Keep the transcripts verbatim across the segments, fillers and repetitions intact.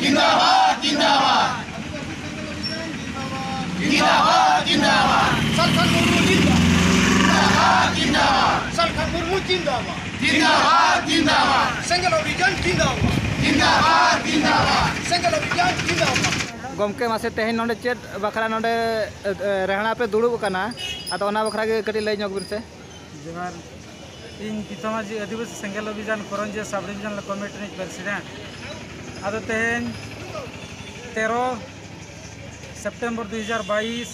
ᱡᱤᱱᱫᱟᱵᱟᱫ, ᱡᱤᱱᱫᱟᱵᱟᱫ᱾ ᱡᱤᱱᱫᱟᱵᱟᱫ, ᱡᱤᱱᱫᱟᱵᱟᱫ᱾ ᱥᱟᱞᱠᱷᱟᱱ ᱢᱩᱨᱢᱩ ᱡᱤᱱᱫᱟᱵᱟᱫ᱾ ᱡᱤᱱᱫᱟᱵᱟᱫ, ᱡᱤᱱᱫᱟᱵᱟᱫ᱾ ᱥᱟᱞᱠᱷᱟᱱ ᱢᱩᱨᱢᱩ ᱡᱤᱱᱫᱟᱵᱟᱫ᱾ ᱡᱤᱱᱫᱟᱵᱟᱫ, ᱡᱤᱱᱫᱟᱵᱟᱫ᱾ ᱥᱮᱸᱜᱮᱞ ᱚᱵᱷᱤᱡᱟᱱ ᱡᱤᱱᱫᱟᱵᱟᱫ᱾ ᱡᱤᱱᱫᱟᱵᱟᱫ, ᱡᱤᱱᱫᱟᱵᱟᱫ᱾ ᱥᱮᱸᱜᱮᱞ ᱚᱵᱷᱤᱡᱟᱱ ᱡᱤᱱᱫᱟᱵᱟᱫ᱾ ᱜᱚᱢᱠᱮ, ᱢᱟᱥᱮ ᱛᱮᱦᱮᱧ ᱱᱚᱰᱮ ᱪᱮᱫ ᱵᱟᱠᱷᱨᱟ ᱱᱚᱰᱮ, ᱮ, ᱮ, ᱨᱮᱦᱲᱟ ᱯᱮ ᱫᱩᱲᱩᱵ ᱟᱠᱟᱱᱟ? ᱟᱫᱚ ᱚᱱᱟ ᱵᱟᱠᱷᱨᱟ ᱜᱮ ᱠᱟᱹᱴᱤᱡ ᱞᱟᱹᱭ ᱧᱚᱜ ᱵᱤᱱ ᱥᱮ᱾ ᱡᱚᱦᱟᱨ᱾ ᱤᱧ ᱯᱤᱛᱷᱟᱢᱟᱡᱷᱤ ᱟᱹᱫᱤᱵᱟᱹᱥᱤ ᱥᱮᱸᱜᱮᱞ ᱚᱵᱷᱤᱡᱟᱱ ᱠᱚᱨᱚᱧᱡᱤᱭᱟᱹ ᱥᱟᱵ ᱰᱤᱵᱷᱤᱡᱚᱱᱟᱞ ᱠᱚᱢᱤᱴᱤ ᱨᱤᱱᱤᱡ ᱯᱨᱮᱥᱤᱰᱮᱱᱴ᱾ ᱟᱫᱚ ᱛᱮᱦᱮᱧ ᱛᱮᱨᱚ ᱥᱮᱯᱴᱮᱢᱵᱚᱨ ᱫᱩ ᱦᱟᱡᱟᱨ ᱵᱟᱭᱤᱥ,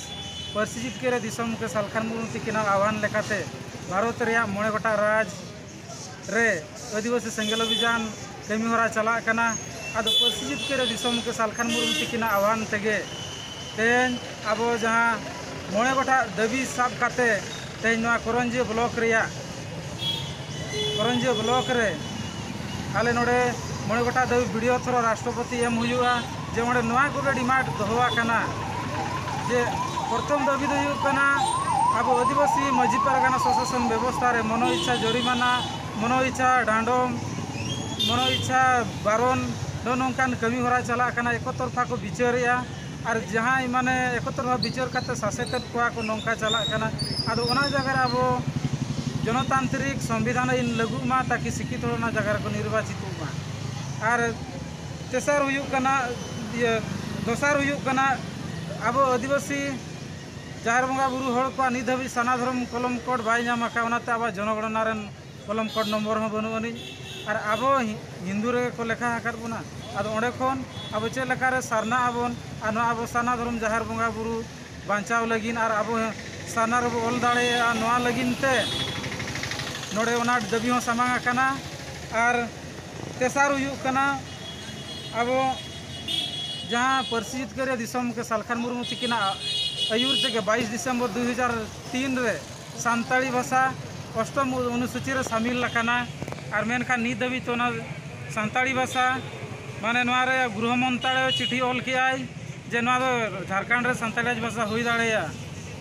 ᱯᱟᱹᱨᱥᱤ ᱡᱤᱛᱠᱟᱹᱨ ᱨᱮ ᱫᱤᱥᱚᱢ ᱜᱚᱢᱠᱮ ᱥᱟᱞᱠᱷᱟᱱ ᱢᱩᱨᱢᱩ ᱛᱤᱠᱤᱱᱟᱜ ᱟᱦᱣᱟᱱ ᱞᱮᱠᱟᱛᱮ ᱵᱷᱟᱨᱚᱛ ᱨᱮᱭᱟᱜ ᱢᱚᱬᱮ ᱜᱚᱴᱟᱝ ᱨᱟᱡᱽ ᱨᱮ ᱟᱹᱫᱤᱵᱟᱹᱥᱤ ᱥᱮᱸᱜᱮᱞ ᱚᱵᱷᱤᱡᱟᱱ ᱠᱟᱹᱢᱤ ᱦᱚᱨᱟ ᱪᱟᱞᱟᱜ ᱠᱟᱱᱟ᱾ ᱟᱫᱚ ᱯᱟᱹᱨᱥᱤ ᱡᱤᱛᱠᱟᱹᱨ ᱨᱮ ᱫᱤᱥᱚᱢ ᱜᱚᱢᱠᱮ ᱥᱟᱞᱠᱷᱟᱱ ᱢᱩᱨᱢᱩ ᱛᱤᱠᱤᱱᱟᱜ ᱟᱦᱣᱟᱱ ᱛᱮᱜᱮ ᱛᱮᱦᱮᱧ ᱟᱵᱚ ᱡᱟᱦᱟᱸ ᱢᱚᱬᱮ ᱜᱚᱴᱟᱝ ᱫᱟᱹᱵᱤ ᱥᱟᱵ ᱠᱟᱛᱮ ᱛᱮᱦᱮᱧ ᱱᱚᱣᱟ ᱠᱚᱨᱚᱧᱡᱤᱭᱟᱹ ᱵᱞᱚᱠ ᱨᱮᱭᱟᱜ, ᱠᱚᱨᱚᱧᱡᱤᱭᱟᱹ ᱵᱞᱚᱠ ᱨᱮ ᱟᱞᱮ ᱱᱚᱰᱮ ᱢᱚᱬᱮ ᱜᱚᱴᱟᱝ ᱫᱟᱹᱵᱤ ᱵᱤᱰᱤᱭᱳ ᱛᱷᱚᱨᱚ ᱨᱟᱥᱴᱨᱚᱯᱚᱛᱤ ᱮᱢ ᱦᱩᱭᱩᱜᱼᱟ, ᱡᱮ ᱚᱸᱰᱮ ᱱᱚᱣᱟ ᱠᱚᱜᱮ ᱰᱤᱢᱟᱱᱰ ᱫᱚᱦᱚ ᱟᱠᱟᱱᱟ᱾ ᱡᱮ ᱯᱨᱚᱛᱷᱚᱢ ᱫᱟᱹᱵᱤ ᱫᱚ ᱦᱩᱭᱩᱜ ᱠᱟᱱᱟ, ᱟᱵᱚ ᱟᱹᱫᱤᱵᱟᱹᱥᱤ ᱢᱟᱹᱡᱷᱤ ᱯᱟᱨᱜᱟᱱᱟ ᱥᱚᱥᱟᱥᱚᱱ ᱵᱮᱵᱚᱥᱛᱷᱟ ᱨᱮ ᱢᱚᱱᱳ ᱤᱪᱪᱷᱟ ᱡᱚᱨᱤᱢᱟᱱᱟ, ᱢᱚᱱᱳ ᱤᱪᱪᱷᱟ ᱰᱟᱸᱰᱚᱢ, ᱢᱚᱱᱳ ᱤᱪᱪᱷᱟ ᱵᱟᱨᱚᱱ, ᱱᱚᱜᱼᱚ ᱱᱚᱝᱠᱟᱱ ᱠᱟᱹᱢᱤ ᱦᱚᱨᱟ ᱪᱟᱞᱟᱜ ᱠᱟᱱᱟ, ᱮᱠᱚ ᱛᱚᱨᱯᱷᱟ ᱠᱚ ᱵᱤᱪᱟᱹᱨᱮᱜᱼᱟ᱾ ᱟᱨ ᱡᱟᱦᱟᱸᱭ ᱢᱟᱱᱮ ᱮᱠᱚ ᱛᱚᱨᱯᱷᱟ ᱵᱤᱪᱟᱹᱨ ᱠᱟᱛᱮ ᱥᱟᱥᱮᱛᱮᱫ ᱠᱚᱣᱟ ᱠᱚ, ᱱᱚᱝᱠᱟ ᱪᱟᱞᱟᱜ ᱠᱟᱱᱟ᱾ ᱟᱫᱚ ᱚᱱᱟ ᱡᱟᱭᱜᱟ ᱨᱮ ᱟᱵᱚ ᱡᱚᱱᱚᱛᱟᱱᱛᱨᱤᱠ ᱥᱚᱝᱵᱤᱫᱷᱟᱱ ᱟᱹᱭᱤᱱ ᱞᱟᱹᱜᱩᱜ ᱢᱟ, ᱛᱟᱠᱤ ᱥᱤᱠᱠᱷᱤᱛ ᱦᱚᱲ ᱚᱱᱟ ᱡᱟᱭᱜᱟ ᱨᱮᱠᱚ ᱱᱤᱨᱵᱟᱪᱤᱛᱚᱜ ᱢᱟ᱾ ᱟᱨ ᱛᱮᱥᱟᱨ ᱦᱩᱭᱩᱜ ᱠᱟᱱᱟ, ᱤᱭᱟᱹ, ᱫᱚᱥᱟᱨ ᱦᱩᱭᱩᱜ ᱠᱟᱱᱟ, ᱟᱵᱚ ᱟᱹᱫᱤᱵᱟᱹᱥᱤ ᱡᱟᱦᱮᱨ ᱵᱚᱸᱜᱟ ᱵᱩᱨᱩ ᱦᱚᱲ ᱠᱚᱣᱟᱜ ᱱᱤᱛ ᱫᱷᱟᱹᱵᱤᱡ ᱥᱟᱨᱱᱟ ᱫᱷᱚᱨᱚᱢ ᱠᱚᱞᱚᱢ ᱠᱳᱰ ᱵᱟᱭ ᱧᱟᱢ ᱟᱠᱟᱫ, ᱚᱱᱟᱛᱮ ᱟᱵᱚᱣᱟᱜ ᱡᱚᱱᱚᱜᱚᱬᱚᱱᱟ ᱨᱮᱱ ᱠᱚᱞᱚᱢ ᱠᱳᱰ ᱱᱚᱢᱵᱚᱨ ᱦᱚᱸ ᱵᱟᱹᱱᱩᱜ ᱟᱹᱱᱤᱡ᱾ ᱟᱨ ᱟᱵᱚ ᱦᱤ-, ᱦᱤᱱᱫᱩ ᱨᱮᱜᱮ ᱠᱚ ᱞᱮᱠᱷᱟ ᱟᱠᱟᱫ ᱵᱚᱱᱟ᱾ ᱟᱫᱚ ᱚᱸᱰᱮ ᱠᱷᱚᱱ ᱟᱵᱚ ᱪᱮᱫ ᱞᱮᱠᱟᱨᱮ ᱥᱟᱨᱱᱟᱜ ᱟᱵᱚᱱ ᱟᱨ ᱱᱚᱣᱟ ᱟᱵᱚ ᱥᱟᱨᱱᱟ ᱫᱷᱚᱨᱚᱢ ᱡᱟᱦᱮᱨ ᱵᱚᱸᱜᱟ ᱵᱩᱨᱩ ᱵᱟᱧᱪᱟᱣ ᱞᱟᱹᱜᱤᱫ ᱟᱨ ᱟᱵᱚ ᱥᱟᱨᱱᱟ ᱨᱮᱵᱚ ᱚᱞ ᱫᱟᱲᱮᱭᱟᱜᱼᱟ, ᱱᱚᱣᱟ ᱞᱟᱹᱜᱤᱫ ᱛᱮ ᱱᱚᱰᱮ ᱚᱱᱟ ᱫᱟᱹᱵᱤ ᱦᱚᱸ ᱥᱟᱢᱟᱝ ᱟᱠᱟᱱᱟ᱾ ᱟᱨ ᱛᱮᱥᱟᱨ ᱦᱩᱭᱩᱜ ᱠᱟᱱᱟ, ᱟᱵᱚ ᱡᱟᱦᱟᱸ ᱯᱟᱹᱨᱥᱤ ᱡᱤᱛᱠᱟᱹᱨᱤᱭᱟᱹ ᱫᱤᱥᱚᱢ ᱜᱚᱢᱠᱮ ᱥᱟᱞᱠᱷᱟᱱ ᱢᱩᱨᱢᱩ ᱛᱤᱠᱤᱱᱟᱜ ᱟᱹᱭᱩᱨ ᱛᱮᱜᱮ ᱵᱟᱭᱤᱥ ᱰᱤᱥᱮᱢᱵᱚᱨ ᱫᱩ ᱦᱟᱡᱟᱨ ᱛᱤᱱ ᱨᱮ ᱥᱟᱱᱛᱟᱲᱤ ᱵᱷᱟᱥᱟ ᱚᱥᱴᱚᱢ ᱚᱱᱩᱥᱩᱪᱤ ᱨᱮ ᱥᱟᱢᱤᱞ ᱟᱠᱟᱱᱟ᱾ ᱟᱨ ᱢᱮᱱᱠᱷᱟᱱ ᱱᱤᱛ ᱫᱷᱟᱹᱵᱤᱡ ᱛᱮ ᱚᱱᱟ ᱥᱟᱱᱛᱟᱲᱤ ᱵᱷᱟᱥᱟ, ᱢᱟᱱᱮ ᱱᱚᱣᱟ ᱨᱮ ᱜᱨᱚᱦᱚ ᱢᱚᱱᱛᱨᱟᱞᱚᱭ ᱪᱤᱴᱷᱤ ᱚᱞ ᱠᱮᱜᱼᱟᱭ ᱡᱮ ᱱᱚᱣᱟ ᱫᱚ ᱡᱷᱟᱲᱠᱷᱚᱸᱰ ᱨᱮ ᱥᱟᱱᱛᱟᱲᱤ ᱵᱷᱟᱥᱟ ᱦᱩᱭ ᱫᱟᱲᱮᱭᱟᱜᱼᱟ,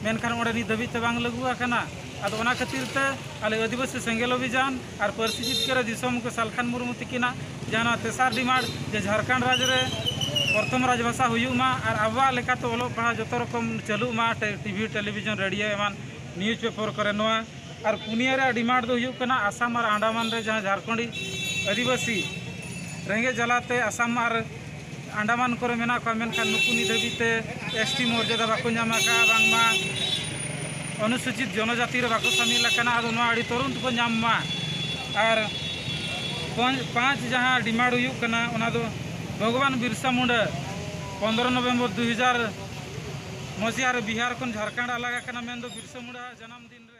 ᱢᱮᱱᱠᱷᱟᱱ ᱚᱸᱰᱮ ᱱᱤᱛ ᱫᱷᱟᱹᱵᱤᱡ ᱛᱮ ᱵᱟᱝ ᱞᱟᱹᱜᱩ ᱟᱠᱟᱱᱟ᱾ ᱟᱫᱚ ᱚᱱᱟ ᱠᱷᱟᱹᱛᱤᱨ ᱛᱮ ᱟᱞᱮ ᱟᱹᱫᱤᱵᱟᱹᱥᱤ ᱥᱮᱸᱜᱮᱞ ᱚᱵᱷᱤᱡᱟᱱ ᱟᱨ ᱯᱟᱹᱨᱥᱤ ᱡᱤᱛᱠᱟᱹᱨ ᱫᱤᱥᱚᱢ ᱠᱚ ᱥᱟᱞᱠᱷᱟᱱ ᱢᱩᱨᱢᱩ ᱛᱤᱠᱤᱱᱟᱜ ᱡᱟᱦᱟᱸ ᱱᱚᱣᱟ ᱛᱮᱥᱟᱨ ᱰᱤᱢᱟᱱᱰ, ᱡᱮ ᱡᱷᱟᱲᱠᱷᱚᱸᱰ ᱨᱟᱡᱽ ᱨᱮ ᱯᱨᱚᱛᱷᱚᱢ ᱨᱟᱡᱽᱵᱷᱟᱥᱟ ᱦᱩᱭᱩᱜ ᱢᱟ ᱟᱨ ᱟᱵᱚᱣᱟᱜ ᱞᱮᱠᱟᱛᱮ ᱚᱞᱚᱜ ᱯᱟᱲᱦᱟᱣ ᱡᱚᱛᱚ ᱨᱚᱠᱚᱢ ᱪᱟᱹᱞᱩᱜ ᱢᱟ, ᱴᱮ-, ᱴᱤᱵᱷᱤ, ᱴᱮᱞᱤᱵᱷᱤᱡᱚᱱ, ᱨᱮᱰᱤᱭᱳ ᱮᱢᱟᱱ ᱱᱤᱭᱩᱡᱽ ᱯᱮᱯᱟᱨ ᱠᱚᱨᱮ ᱱᱚᱣᱟ᱾ ᱟᱨ ᱯᱩᱱᱭᱟᱹ ᱨᱮᱭᱟᱜ ᱰᱤᱢᱟᱱᱰ ᱫᱚ ᱦᱩᱭᱩᱜ ᱠᱟᱱᱟ ᱟᱥᱟᱢ ᱟᱨ ᱟᱱᱰᱟᱢᱟᱱ ᱨᱮ ᱡᱟᱦᱟᱸ ᱡᱷᱟᱲᱠᱷᱚᱸᱰᱤ ᱟᱹᱫᱤᱵᱟᱹᱥᱤ ᱨᱮᱸᱜᱮᱡ ᱡᱟᱞᱟᱛᱮ ᱟᱥᱟᱢ ᱟᱨ ᱟᱱᱰᱟᱢᱟᱱ ᱠᱚᱨᱮ ᱢᱮᱱᱟᱜ ᱠᱚᱣᱟ, ᱢᱮᱱᱠᱷᱟᱱ ᱱᱩᱠᱩ ᱱᱤᱛ ᱫᱷᱟᱹᱵᱤᱡ ᱛᱮ ᱮᱥ ᱴᱤ ᱢᱚᱨᱡᱟᱫᱟ ᱵᱟᱠᱚ ᱧᱟᱢ ᱟᱠᱟᱫᱼᱟ, ᱵᱟᱝᱢᱟ ᱚᱱᱩᱥᱩᱪᱤᱛ ᱡᱚᱱᱚᱡᱟᱛᱤ ᱨᱮ ᱵᱟᱠᱚ ᱥᱟᱹᱢᱤᱞ ᱟᱠᱟᱱᱟ᱾ ᱟᱫᱚ ᱱᱚᱣᱟ ᱟᱹᱰᱤ ᱛᱩᱨᱩᱱᱛ ᱠᱚ ᱧᱟᱢ ᱢᱟ᱾ ᱟᱨ ᱯᱟᱸᱪ, ᱯᱟᱸᱪ ᱡᱟᱦᱟᱸ ᱰᱤᱢᱟᱱᱰ ᱦᱩᱭᱩᱜ ᱠᱟᱱᱟ, ᱚᱱᱟ ᱫᱚ ᱵᱷᱚᱜᱚᱵᱟᱱ ᱵᱤᱨᱥᱟ ᱢᱩᱱᱰᱟ ᱯᱚᱱᱫᱽᱨᱚ ᱱᱚᱵᱷᱮᱢᱵᱚᱨ ᱫᱩ ᱦᱟᱡᱟᱨ ᱢᱚᱥᱤᱦᱟ ᱨᱮ ᱵᱤᱦᱟᱨ ᱠᱷᱚᱱ ᱡᱷᱟᱲᱠᱷᱚᱸᱰ ᱟᱞᱟᱜ ᱟᱠᱟᱱᱟ, ᱢᱮᱱᱫᱚ ᱵᱤᱨᱥᱟ ᱢᱩᱱᱰᱟ ᱡᱟᱱᱟᱢ ᱫᱤᱱ ᱨᱮ